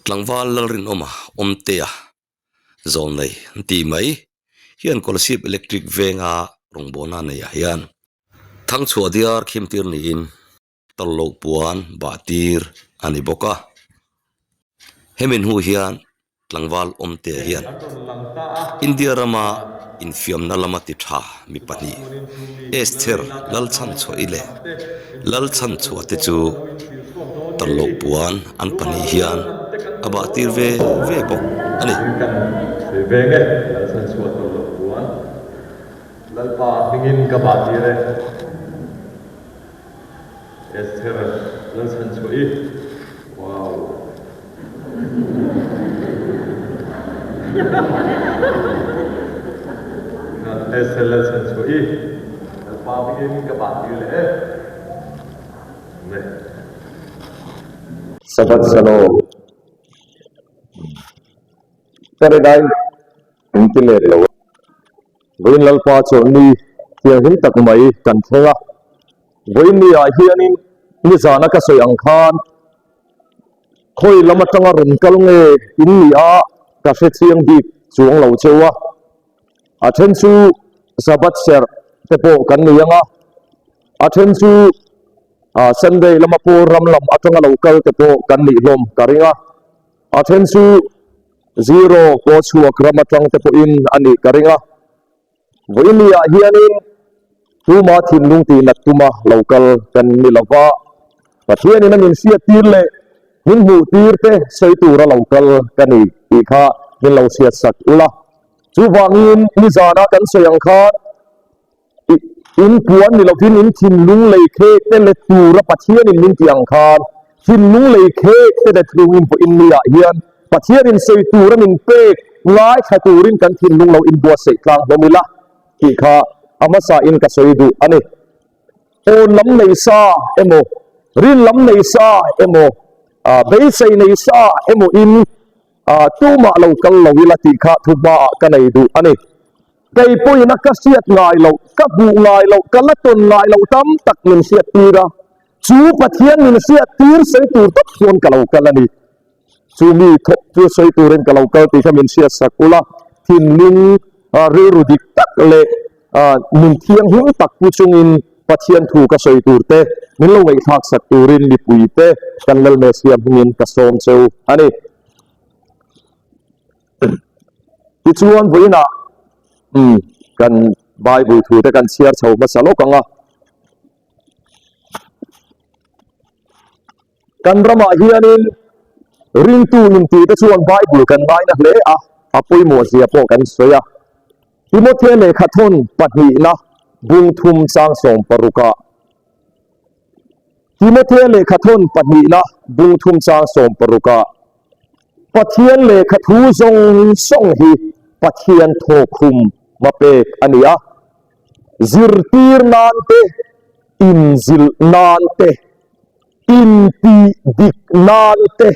Tlangval Lalrinawma Awmtea Zawlnei an ti mai hian Kolasib Electric venga rawngbawlna neihah hian Thangchhuah diar khimtir niin tawlhloh puan bah tir a ni bawk a. Hemi hnu hian tlangval awmte hian India rama infiamna lama ti tha mi pahnih Esther Lalchhanchhuahi leh Lalchhanchhuah te chu tawlhloh puan an pahnih hian a bah tir ve ve bawk a ni. Lalpa hmingin ka bah tir e. Esther Lalchhanchhuah i wow. Esther Lalchhanchhuah i Lalpa hmingin ka bah tir leh e. Amen. Sabbath Shalom. Paradise in ti let lo. Vawiin Lalpa chawlhni thianghlim tak mai kan thleng a. Vawiin ni ah hianin nizana ka sawi ang khan khawi lam atanga rawn kal nge in ni a ka hre chiang bik chuang lo cheu a. A then chu Sabbath serh te pawh kan nei ang a, a then chu Sunday lama pawl ram lam atanga lo kal te pawh kan nih hlawm ka ring a. A then chu Zero kaw chhuak ram atang te pawhin a nih ka ring a. Vawiin ah hianin tuma thinlung tih nat tuma lo kal kan ni lo va, Pathianin a min hriat tir leh min hmuh tir te sawi tura lo kal ka ni tih kha min lo hriat sak ula. Chuvangin nizana kan sawi ang khan In puan ni lovin in thinlung lei khek te let tura Pathianin min tih ang khan thinlung lei khek te let hlungin pawh in niah hian Pathianin sawi tura min pek ngaithla turin kan thinlung lo inbuatsaih tlang hlawm ila tih kha a hmasa in ka sawi duh a ni. Awn lam nei sa emaw, rin lam nei sa emaw, beisei nei sa emaw in tumah lo kal lo ila tih kha thu hmaah ka nei duh a ni. Kei pawhin a ka hriat ngai loh, ka hmuh ngai loh, ka la tawn ngai loh tam tak min hriat tir a, chu Pathian min hriat tir sawi tur tak chuan ka lo kal a ni. Chu mi thawk chu sawi turin ka lo kal tih kha min hriat sak ula, thinlung rilru dik tak leh nun thianghlim tak pu chungin Pathian thu ka sawi tur te min lo ngaihthlak sak turin mipui te kan Lalmesiam hmingin ka sawm cheu a ni. Tichuan vawiinah umm kan Bible thu te kan chhiar chho hmasa lawk ang a. Kan ramah hianin ringtu intih te chuan Bible kan ngaina hle a, a pawimawh zia pawh kan sawi a. Timothea lehkhathawn pahnihna bung thum chang 16ah Timothea lehkhathawn pahnihna bung thum chang 16ah Pathian lehkha thu zawng zawng hi Pathian thawkhum mapek a ni a, zirtir nan te, inzilh nan te, intih dik nan te,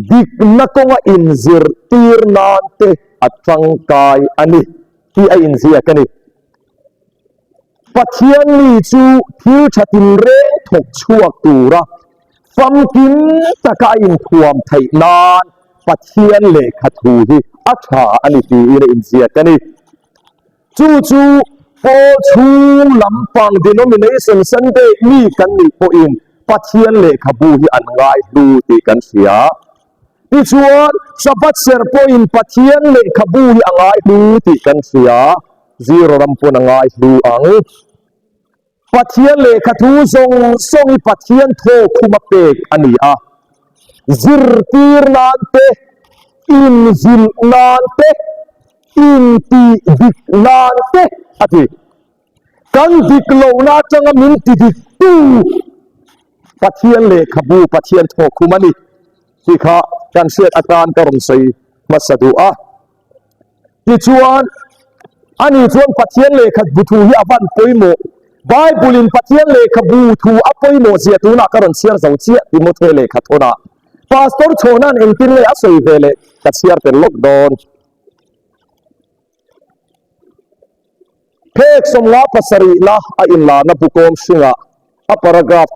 dikna kawnga inzirtir nan te a tangkai a ni tih a inziak a ni. Pathian mi chu thil tha tinreng thawk chhuak tura famkim taka a inthuam theih nan Pathian lehkha thu hi a tha a ni tiin a inziak a ni. Chu chu pawl chhung lampang denomination Sunday mi kan nih pawhin Pathian lehkhabu hi an ngaihlu tih kan hria. Tichuan, Sabbath serh pawhin Pathian lehkhabu hi a ngaihlu tih kan hria. Zero ram pawn a ngaihlu ang. Pathian lehkha thu zawng zawng hi Pathian thaw khum a pek a ni a. Zirtir nan te, inzilh nan te, intih dik nan te a ti. Kan dik lohna atanga min ti dik tu Pathian lehkhabu Pathian thaw khum a ni tih kha kan hriat atan ka rawn sawi hmasa duh a. Tichuan, ani chuan Pathian lehkhabu thu hi a van pawimawh. Bible-in Pathian lehkhabu thu a pawimawh zia tunah ka rawn chhiar zo chiah Timothy lehkha thawnah. Pastor Chhawna'n engtin nge a sawi ve leh ka chhiar tel lawk dawn. Phek 57 na a inlarna bukawm hringah a paragraph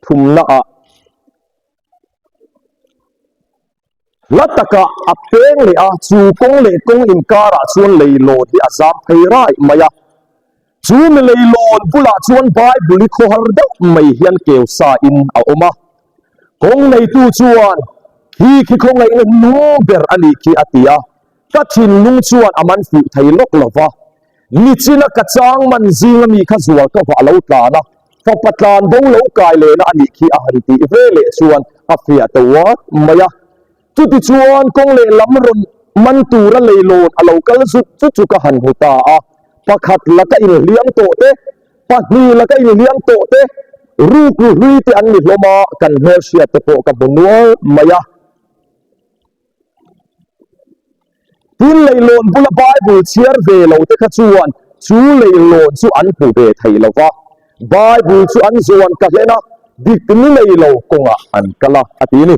thumnaah. Hla takah a peng leh a, chu kawng leh kawng inkarah chuan leilawn hi a zam phei raih mai a. Chu mi leilawn bulah chuan Bible-i khawhar deuh mai hian keu sain a awm a. Kawng neitu chuan, Khi khi khawngaihna nung ber a nih khi a ti a. Ka thinlung chuan a man fuh thei lawk lo va. Nichina ka chang man zinga mi kha zual ka vah lo tlan a, fapa tlan bo lo kai lehna a nih khi a han tih ve leh chuan a fiah ta uat mai a. Chutichuan kawng lehlam rawn man tura leilawn a lo kal zut chu chu ka han hmu ta a, pakhat laka inhliam tawh te, pahnih laka inhliam tawh te, rukru hlui te an ni hlawm a, kan hmelhriat te pawh ka hmu nual mai a. Tin, leilawn bula Bible chhiar ve lo te kha chuan chu leilawn chu an hmu ve thei lo va, Bible chu an zuan ka hlen a, dik ni nei lo kawngah an kal a, a ti a ni.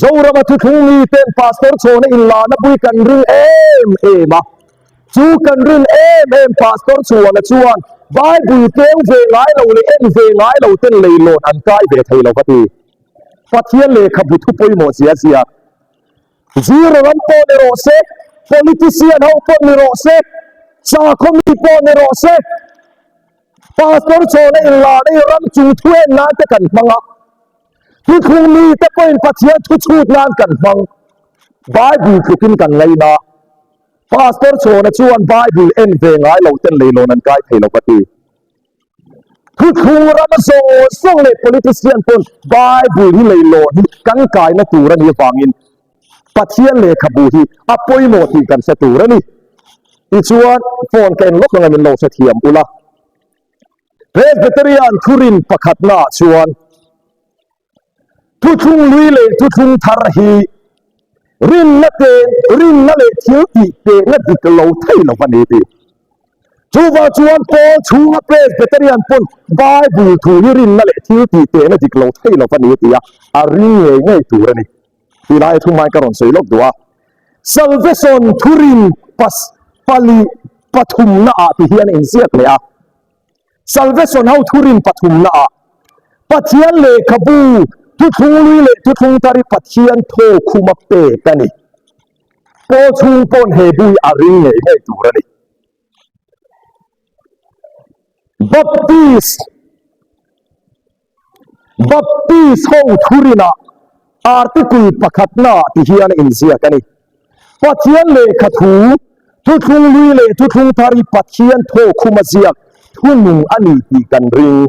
Zorama thuthlung mi ten Pastor Chhawna inlahna pui kan ring em em a, chu kan rin em em Pastor Chhuana chuan Bible keng ve ngai lo leh en ve ngai lo ten leilawn an kai ve thei lo va ti. Pathian lehkhabu thu pawimawh zia zia Zero ram pawh ni rawh se, politician ho pawh ni rawh se, sakhaw mi pawh ni rawh se, pastor chhawna inlana i ram chung thu en nan te kan hmang a, thuthlung mi te pawhin Pathian thu chhut nan kan hmang. Bible tlukin kan ngaina. Pastor chhawna chuan Bible en ve ngai lo ten leilawn an kai thei lo ka ti. Thuthlung ram zawng zawng leh politician pawn Bible hi leilawn hi kan kaina tur a nih avangin Pathian lehkhabu hi a pawimawh tih kan hre tur a ni. Tichuan phone ka en lawk anga min lo hrethiam ula. Presbyterian thurin pakhatnaah chuan Thuthlung lui leh thuthlung thar hi rinna te, rinna leh thil tih tehna dik lo thei lo a ni ti. Chuvang chuan Paul chhunga Presbyterian pawn Bible thu hi rinna leh thil tih tehna dik lo thei lo a ni ti a, a ring ngei ngei tur a ni. Ti lai thu hmai ka rawn sawi lawk duh a. Salvation thurin pas pali pathumna ah ti hian a inziak leh a. Salvation ho thurin pathumna ah Pathian lehkhabu thuthlung lui leh thuthlung thar hi Pathian thaw khuma pek a ni. Paul chhung pawn he bu hi a ring ngei ngei tur a ni. Baptist Baptist ho thurinah article pakhatnaah ti hian a inziak a ni. Pathian lehkha thu, thuthlung lui leh thuthlung thar hi Pathian thaw khuma ziak thunung a ni tih kan ring.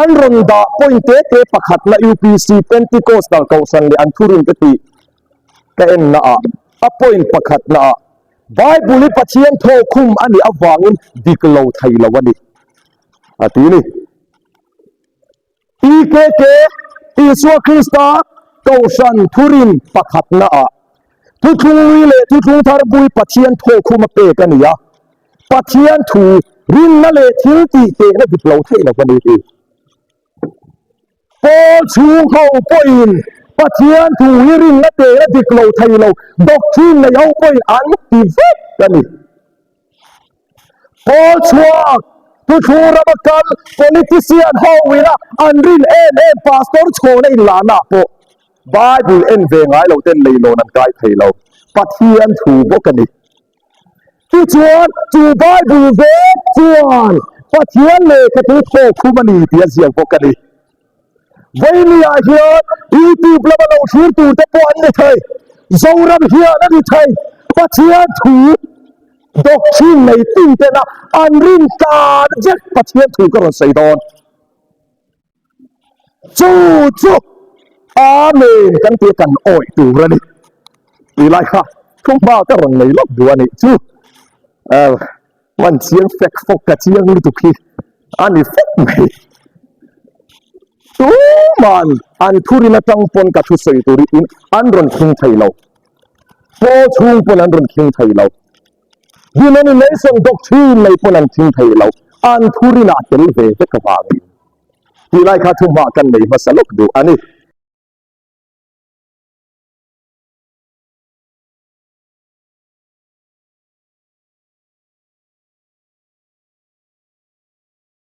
An rawn dah point te te pakhatna UPC Pentecostal Kohhran leh an thurin te tih ka ennaah a point pakhatnaah Bible hi Pathian thaw khum a nih avangin dik lo thei lo a ni a ti a ni. PKK, Isua Krista Kohhran Thurin pakhatnaah Thuthlung Lui leh Thuthlung Thar Bui Pathian thawhkhum a pek a ni a, Pathian thu rinna leh thil tih tehna dik lo theih lo a ni tih. Paul chhung ho pawhin Pathian thu hi rinna tehna dik lo thei lo doctrine nei ho pawhin an ti vek a ni. Pawl chhuak, Thuthlung rama kal, politician ho ina an rin em em pastor chhawna inlahna pawh Bible en ve ngai lo ten leilawn an kai thei lo. Pathian thu bawk a ni. Tichuan, chu Bible vek chuan Pathian lehkha thu thawk khum a ni tih a ziak bawk a ni. Vawinia hian YouTube lama lo thlir tur te pawh an ni thei, Zoram hian a ni thei, Pathian thu doctrine nei tu tena an rin tan vek Pathian thu ka rawn sawi dawn. Chu chu Amen kan tia kan awih tur a ni. Ti lai kha thuhma ka rawn nei lawk duh a nih chu. Man chiang fek fawk ka chiang lutuk hi a ni fawk mai. Tuman an thurin atang pawn ka thusawi tur in an rawn khing thei lo. Pawl chhung pawn an rawn khing thei lo. Denomination doctrine nei pawn an khing thei lo. An thurin ah tel ve vek avangin. Tih lai kha thuhma kan nei hmasa lawk duh a ni.